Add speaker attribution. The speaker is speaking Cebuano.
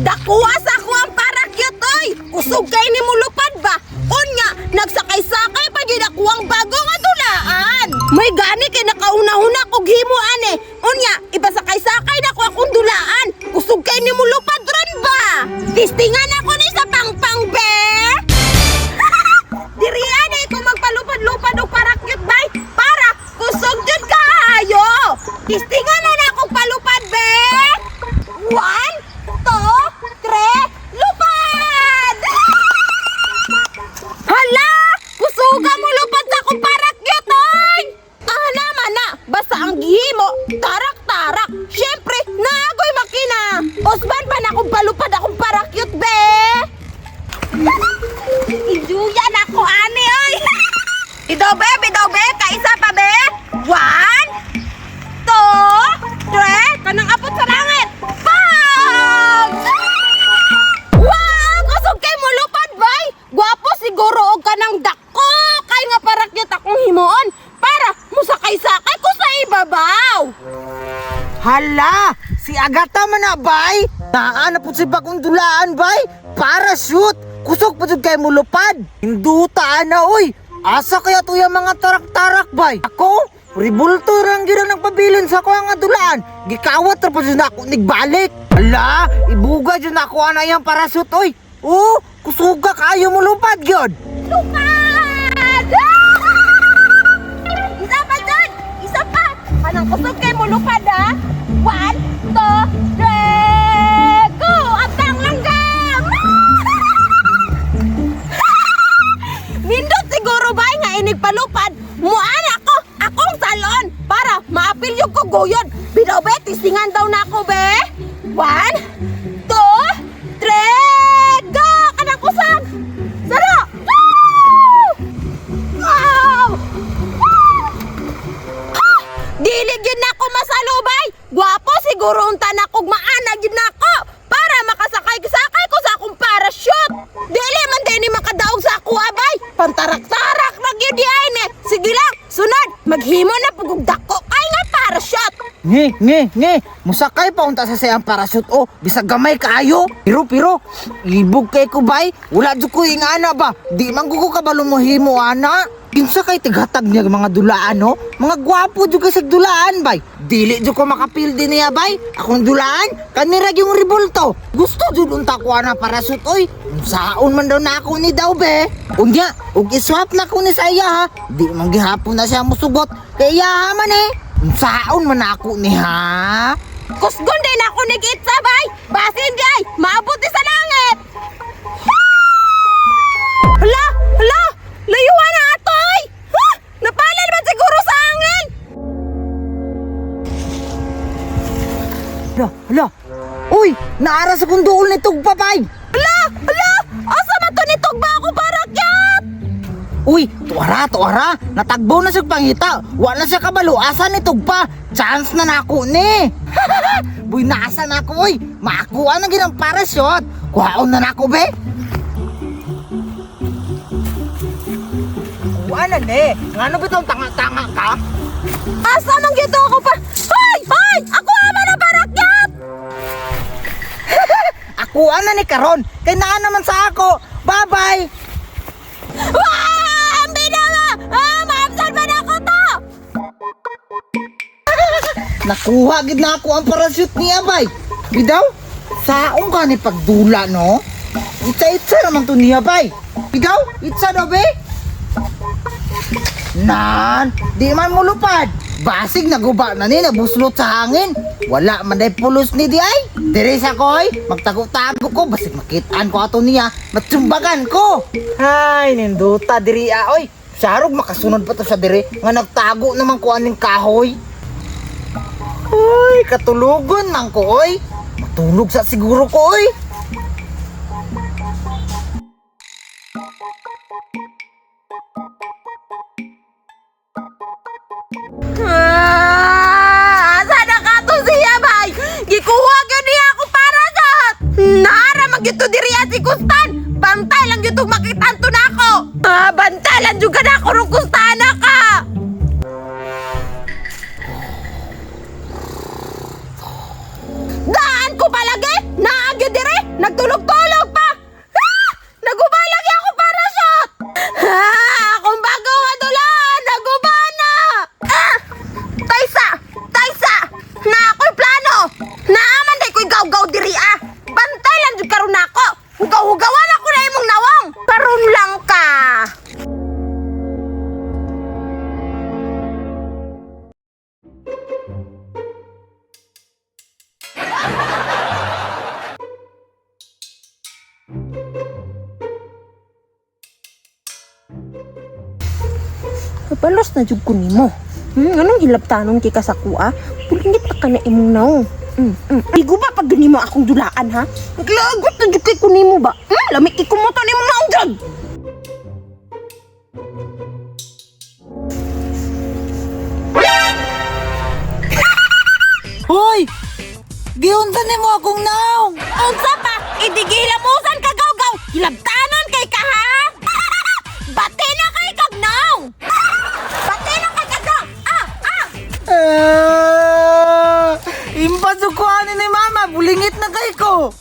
Speaker 1: Dakuha sa ako ang parakyut oy! Kusog kay ni mulupad ba? Unya, nagsakay-sakay pa gyud ako ang bago nga dulaan. May gani kay nakauna-una kog himo ane. Unya, ipasakay-sakay na ko akong dulaan. Kusog kay ni mulupad ron ba? Tistingan ako ni sa pangpang be. Diri ane ko magpalupad-lupad og parakyut bay para kusog jud kaayo. Tistingan na akong palupad be. One, two, three, lupad! Hala! Kusuga mo lupad sa akong parakyut, oy! Ah, naman na! Basta ang gihimo, tarak-tarak. Siyempre, naagoy makina. Osman pa na akong palupad akong parakyut, be! Ijuya na ako, ani, oy! Idaw, be! Bidaw, be! Kaisa pa, be! One, two, three, kanang abot sa langit! Pag! Wow! Kusog kay mulupad, bay! Gwapo siguro og kanang dako kay nga parakyut akong himuon para musakay-sakay ko sa ibabaw.
Speaker 2: Hala! Si Agata man na, bay! Naa na po si bagong dulaan, bay! Parachute! Kusog pa jud kay mulupad! Hinduta na, oy! Asa kaya to yung mga tarak-tarak, bay? Ako? Ribulto rang gyud ang nagpabilin sa ako nga dulaan. Gikawat ra pa jud na ako nigbalik. Hala! Ibuga jud na ako ana yang parachute, oy! Oh, kusuga kaayo mulupad gyud.
Speaker 1: Lupad! Isa pa dyan! Isa pa! Kanang kusog kay mulupad, ha? One, two, three, go! Abtang langgam! Nindot siguro ba nga inig palupad? Muan ako, akong salon para maapil yung kuguyon. Bidaw be, tistingan daw na ako be. One, two, three, go! Kanang kusog! Saro! Woo! Wow! Ah! Dili gyud na ako masalubay. Gwapo siguro unta na kog maana gyud na ako para makasakay-sakay ko sa akong parachute. Dili man dinhi makadaog sa ako abay. Pantarak-tarak na gyud di ay ne. Sige lang, sunod maghimo na pugog dako kay nga parachute.
Speaker 2: Nge, nge, nge. Musakay pa unta sa siyang parachute o. Bisag gamay kaayo. Pero, pero, ibog kay ko bay. Wala jud ko ingana ba. Di man ko kabalo mo himo ana. Kinsa kay tighatag niya mga dulaan no? Mga gwapo jud kay sa dulaan bay. Dili jud ko makapildi niya bay. Akong dulaan kanira yung ribulto. Gusto jud unta ko ana parachute oy. Unsaon man daw na ako ni daw be. Unya, ug iswap na ko ni sa iya ha. Di man gihapon na siya musugot. Kay iya man eh. Unsaon man ako ni ha?
Speaker 1: Kusgon din ako ni Gitsa bay. Basin di ay maabot di sa langit. Hala, hala, layuan na atoy. Ha? Napalal man siguro sa hangin.
Speaker 2: Hala, hala. Uy, naara sa kong duol ni Tugpapay.
Speaker 1: Hala, hala, asa man to nitog ba ako parakyat?
Speaker 2: Uy, tuara, tuara. Natagbo na siya pangita. Wala siya kabalo. Asa ni Tugpa? Chance na nako ni. Buy, nasa na ako, uy. Makuha na ginang parachute. Kuhaon na nako, be. Kuha na ni. Ngano bitong tanga-tanga ka?
Speaker 1: Asa man gito ako pa? Hoy, hoy, ako ama na parakyat.
Speaker 2: Ako na ni karon. Kay naa naman sa ako. Bye-bye.
Speaker 1: Wah, ang binawa! Ah, maabsan man ako to!
Speaker 2: Nakuha gid na ako ang parachute niya bay. Bidaw, saong ka ni pagdula no? Itsa-itsa naman to niya bay. Bidaw, itsa daw be. Nan, di man mulupad. Basig naguba na ni nabuslot sa hangin. Wala man day pulos ni di ay. Dire sa koy, magtago-tago ko basig makitaan ko ato niya, matsumbagan ko. Hay, ninduta diri ah, oy. Sarog makasunod pa to sa dire nga nagtago naman ko aning kahoy. Uy, katulugon man ko, oy. Matulog sa siguro ko, oy.
Speaker 1: Ah, asa na ka to siya bay? Gikuha gyud niya ako parakyat. Nara man gyud to diri si Kustan. Bantay lang gyud tong makitaan to nako. Ah, bantay lang jud ka nako rong Kustana ka. Daan ko palagi! Naa gyud dire! Kabalos na jud ko nimo. Anong hilabtanon kay ka sa kuha? Pulingit na ka na imong naong. Igo ba pag nimo akong dulaan ha? Naglagot na jud kay ko nimo ba? Lami kay kumuto nimo naong jud.
Speaker 2: Hoy! Giunsa nimo akong naong.
Speaker 1: Unsa pa? Idigihilamusan ka gaw-gaw. Hilabtanon kay ka ha? Bati na kay kag naong. Bati na kay kag naong. Ah, ah.
Speaker 2: Ah, impas ko ani ni mama, bulingit na kay ko.